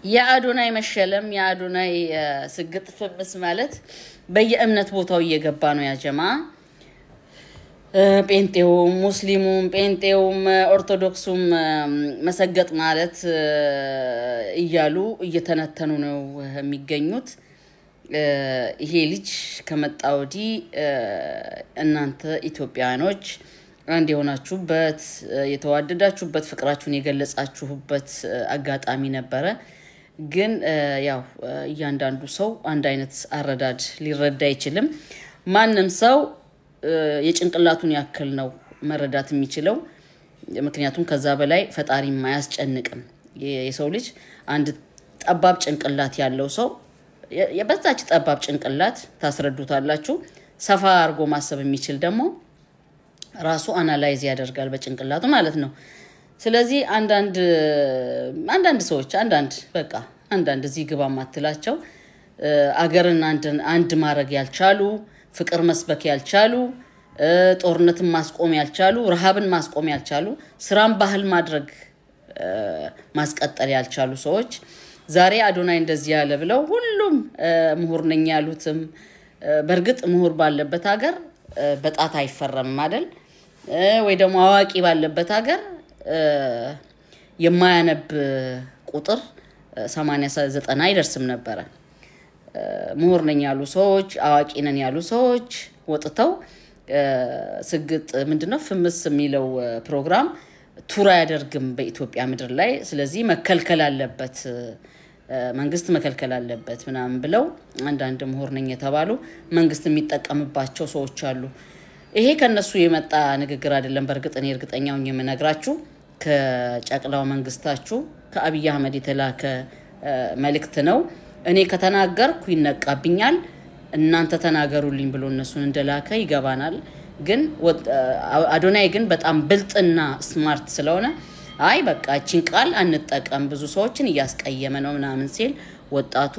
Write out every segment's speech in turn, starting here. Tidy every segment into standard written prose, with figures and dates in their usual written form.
የአዶናይ መሸለም፣ የአዶናይ ስግጥ ፍምስ ማለት በየእምነት ቦታው እየገባ ነው። ያጀማ ጴንጤውም፣ ሙስሊሙም፣ ጴንጤውም፣ ኦርቶዶክሱም መሰገጥ ማለት እያሉ እየተነተኑ ነው የሚገኙት። ይሄ ልጅ ከመጣ ወዲህ እናንተ ኢትዮጵያውያኖች አንድ የሆናችሁበት፣ የተዋደዳችሁበት፣ ፍቅራችሁን የገለጻችሁበት አጋጣሚ ነበረ። ግን ያው እያንዳንዱ ሰው አንድ አይነት አረዳድ ሊረዳ አይችልም። ማንም ሰው የጭንቅላቱን ያክል ነው መረዳት የሚችለው። ምክንያቱም ከዛ በላይ ፈጣሪም አያስጨንቅም። የሰው ልጅ አንድ ጠባብ ጭንቅላት ያለው ሰው የበዛች ጠባብ ጭንቅላት ታስረዱታላችሁ። ሰፋ አድርጎ ማሰብ የሚችል ደግሞ ራሱ analyze ያደርጋል በጭንቅላቱ ማለት ነው። ስለዚህ አንዳንድ ሰዎች፣ አንዳንድ በቃ አንዳንድ እዚህ ግባ ማትላቸው፣ አገርን አንድ ማድረግ ያልቻሉ፣ ፍቅር መስበክ ያልቻሉ፣ ጦርነትን ማስቆም ያልቻሉ፣ ረሃብን ማስቆም ያልቻሉ፣ ስራን ባህል ማድረግ ማስቀጠል ያልቻሉ ሰዎች ዛሬ አዶናይ እንደዚህ ያለ ብለው ሁሉም ምሁር ነኝ ያሉትም፣ በእርግጥ ምሁር ባለበት ሀገር በጣት አይፈረምም አይደል? ወይ ደግሞ አዋቂ ባለበት ሀገር የማያነብ ቁጥር 80 90 አይደርስም ነበረ። ምሁር ነኝ ያሉ ሰዎች፣ አዋቂ ነን ያሉ ሰዎች ወጥተው ስግጥ ምንድነው ፍምስ የሚለው ፕሮግራም tour አያደርግም በኢትዮጵያ ምድር ላይ፣ ስለዚህ መከልከል አለበት፣ መንግስት መከልከል አለበት ምናምን ብለው አንዳንድ ምሁር ነኝ የተባሉ መንግስት የሚጠቀምባቸው ሰዎች አሉ። ይሄ ከነሱ የመጣ ንግግር አይደለም። በእርግጥ እኔ እርግጠኛ ሆኜ የምነግራችሁ ከጨቅላው መንግስታችሁ ከአብይ አህመድ የተላከ መልእክት ነው። እኔ ከተናገርኩ ይነቃብኛል፣ እናንተ ተናገሩልኝ ብሎ እነሱን እንደላከ ይገባናል። ግን አዶናይ ግን በጣም ብልጥና smart ስለሆነ አይ በቃ እቺን ቃል አንጠቀም፣ ብዙ ሰዎችን እያስቀየመ ነው ምናምን ሲል ወጣቱ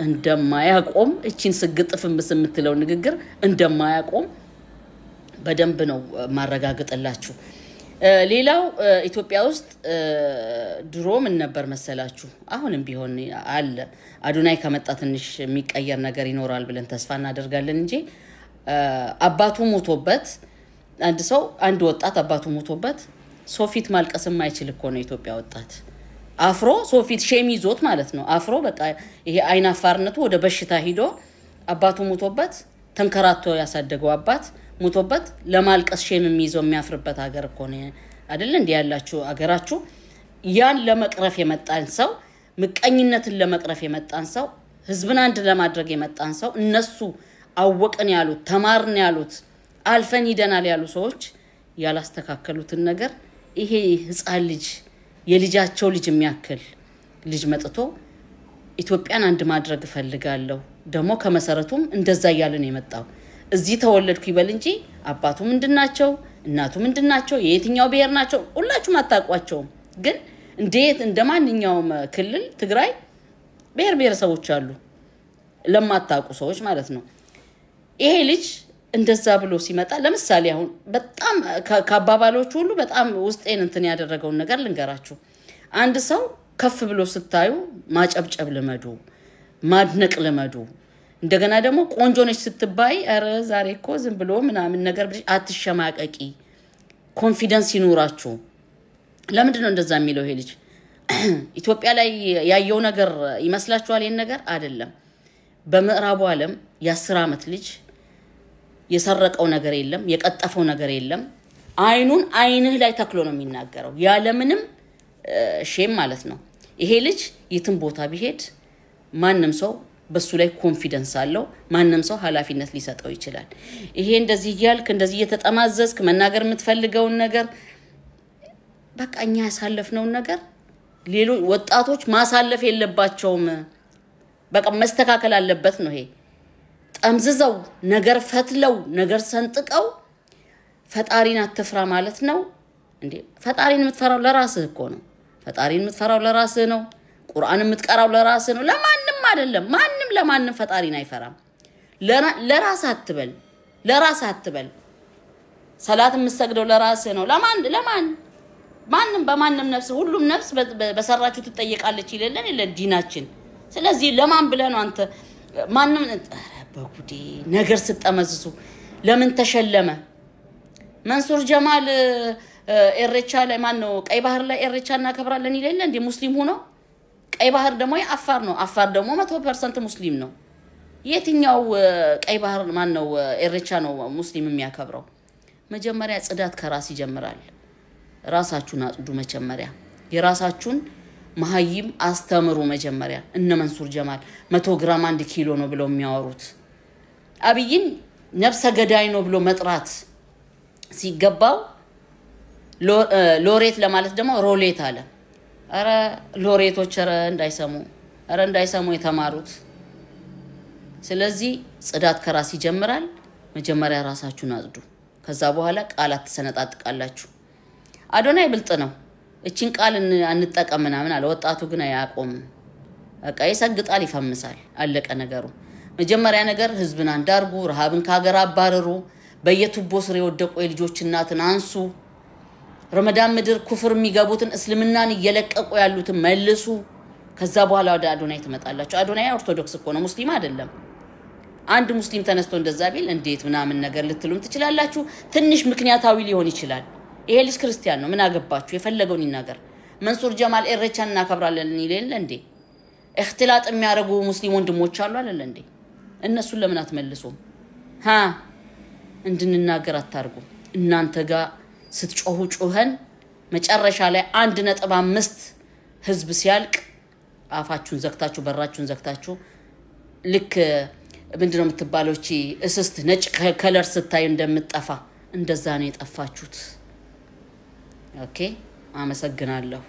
እንደማያቆም፣ እቺን ስግጥ ፍምስ የምትለው ንግግር እንደማያቆም በደንብ ነው ማረጋግጥላችሁ። ሌላው ኢትዮጵያ ውስጥ ድሮ ምን ነበር መሰላችሁ? አሁንም ቢሆን አለ። አዶናይ ከመጣ ትንሽ የሚቀየር ነገር ይኖራል ብለን ተስፋ እናደርጋለን እንጂ አባቱ ሞቶበት አንድ ሰው፣ አንድ ወጣት አባቱ ሞቶበት ሰው ፊት ማልቀስ የማይችል እኮ ነው የኢትዮጵያ ወጣት። አፍሮ ሰው ፊት shame ይዞት ማለት ነው። አፍሮ በቃ ይሄ አይን አፋርነቱ ወደ በሽታ ሂዶ አባቱ ሞቶበት፣ ተንከራቶ ያሳደገው አባት ሞቶበት ለማልቀስ shame የሚይዘው፣ የሚያፍርበት ሀገር እኮ ነው አይደል? እንዲህ ያላችሁ አገራችሁ ያን ለመቅረፍ የመጣን ሰው፣ ምቀኝነትን ለመቅረፍ የመጣን ሰው፣ ህዝብን አንድ ለማድረግ የመጣን ሰው፣ እነሱ አወቅን ያሉት፣ ተማርን ያሉት፣ አልፈን ሂደናል ያሉ ሰዎች ያላስተካከሉትን ነገር ይሄ ህፃን ልጅ፣ የልጃቸው ልጅ የሚያክል ልጅ መጥቶ ኢትዮጵያን አንድ ማድረግ እፈልጋለሁ፣ ደግሞ ከመሰረቱም እንደዛ እያለ ነው የመጣው። እዚህ ተወለድኩ ይበል እንጂ አባቱ ምንድን ናቸው፣ እናቱ ምንድን ናቸው፣ የየትኛው ብሔር ናቸው ሁላችሁም አታውቋቸውም። ግን እንዴት እንደ ማንኛውም ክልል ትግራይ ብሔር ብሔረሰቦች አሉ፣ ለማታውቁ ሰዎች ማለት ነው። ይሄ ልጅ እንደዛ ብሎ ሲመጣ ለምሳሌ አሁን በጣም ከአባባሎች ሁሉ በጣም ውስጤን እንትን ያደረገውን ነገር ልንገራችሁ። አንድ ሰው ከፍ ብሎ ስታዩ ማጨብጨብ ልመዱ፣ ማድነቅ ልመዱ። እንደገና ደግሞ ቆንጆ ነች ስትባይ ኧረ ዛሬ እኮ ዝም ብሎ ምናምን ነገር ብለሽ አትሸማቀቂ፣ confidence ይኑራችሁ። ለምንድን ነው እንደዛ የሚለው ይሄ ልጅ? ኢትዮጵያ ላይ ያየው ነገር ይመስላችኋል? ይህን ነገር አይደለም። በምዕራቡ ዓለም የ10 ዓመት ልጅ የሰረቀው ነገር የለም፣ የቀጠፈው ነገር የለም። አይኑን አይንህ ላይ ተክሎ ነው የሚናገረው ያለምንም shame ማለት ነው። ይሄ ልጅ የትም ቦታ ቢሄድ ማንም ሰው በሱ ላይ confidence አለው። ማንም ሰው ኃላፊነት ሊሰጠው ይችላል። ይሄ እንደዚህ እያልክ፣ እንደዚህ እየተጠማዘዝክ መናገር የምትፈልገውን ነገር፣ በቃ እኛ ያሳለፍነውን ነገር ሌሎች ወጣቶች ማሳለፍ የለባቸውም። በቃ መስተካከል አለበት ነው። ይሄ ጠምዝዘው ነገር ፈትለው ነገር ሰንጥቀው ፈጣሪን አትፍራ ማለት ነው እንዴ? ፈጣሪን የምትፈራው ለራስህ እኮ ነው። ፈጣሪን የምትፈራው ለራስህ ነው። ቁርአን የምትቀራው ለራስህ ነው፣ ለማንም አይደለም። ማንም ለማንም ፈጣሪን አይፈራም። ለራስህ አትበል፣ ለራስህ አትበል። ሰላት የምትሰግደው ለራስህ ነው። ለማን ለማን? ማንም በማንም ነፍስ፣ ሁሉም ነፍስ በሰራችሁ ትጠየቃለች ይለለን የለ ዲናችን። ስለዚህ ለማን ብለህ ነው አንተ ማንም? ኧረ በጉዴ፣ ነገር ስጠመዝዙ ለምን ተሸለመ? መንሱር ጀማል ኤሬቻ ላይ፣ ማን ነው፣ ቀይ ባህር ላይ ኤሬቻ እናከብራለን ይለለ እንዴ? ሙስሊም ሆኖ ቀይ ባህር ደግሞ የአፋር ነው። አፋር ደግሞ 100% ሙስሊም ነው። የትኛው ቀይ ባህር፣ ማን ነው፣ ኤሬቻ ነው ሙስሊም የሚያከብረው? መጀመሪያ ጽዳት ከራስ ይጀምራል። ራሳችሁን አጽዱ። መጀመሪያ የራሳችሁን መሀይም አስተምሩ። መጀመሪያ እነ መንሱር ጀማል 100 ግራም 1 ኪሎ ነው ብለው የሚያወሩት፣ አብይን ነፍሰ ገዳይ ነው ብሎ መጥራት ሲገባው ሎሬት ለማለት ደግሞ ሮሌት አለ። ኧረ ሎሬቶች፣ ኧረ እንዳይሰሙ፣ ኧረ እንዳይሰሙ የተማሩት። ስለዚህ ጽዳት ከራስ ይጀምራል። መጀመሪያ ራሳችሁን አጽዱ። ከዛ በኋላ ቃላት ትሰነጣጥቃላችሁ። አዶናይ ብልጥ ነው። እችን ቃል አንጠቀም ምናምን አለ። ወጣቱ ግን አያቆምም። በቃ ይሰግጣል፣ ይፈምሳል። አለቀ ነገሩ። መጀመሪያ ነገር ህዝብን አንዳርጉ፣ ረሃብን ከሀገር አባርሩ፣ በየቱቦ ስር የወደቁ የልጆች እናትን አንሱ፣ ረመዳን ምድር ኩፍር የሚገቡትን፣ እስልምናን እየለቀቁ ያሉትን መልሱ። ከዛ በኋላ ወደ አዶናይ ትመጣላችሁ። አዶናይ ኦርቶዶክስ እኮ ነው፣ ሙስሊም አይደለም። አንድ ሙስሊም ተነስቶ እንደዛ ቢል እንዴት ምናምን ነገር ልትሉም ትችላላችሁ። ትንሽ ምክንያታዊ ሊሆን ይችላል። ይሄ ልጅ ክርስቲያን ነው፣ ምን አገባችሁ? የፈለገውን ይናገር። መንሱር ጀማል ኤሬቻን እናከብራለን ይል የለ እንዴ? እክትላጥ የሚያደርጉ ሙስሊም ወንድሞች አሉ አይደለ እንዴ? እነሱን ለምን አትመልሱም? ሀ እንድንናገር አታርጉ። እናንተ ጋር ስትጮሁ ጩኸን መጨረሻ ላይ 1.5 ህዝብ ሲያልቅ አፋችሁን ዘግታችሁ፣ በራችሁን ዘግታችሁ፣ ልክ ምንድነው የምትባለው እቺ እስስት ነጭ color ስታዩ እንደምትጠፋ እንደዛ ነው የጠፋችሁት። Okay፣ አመሰግናለሁ።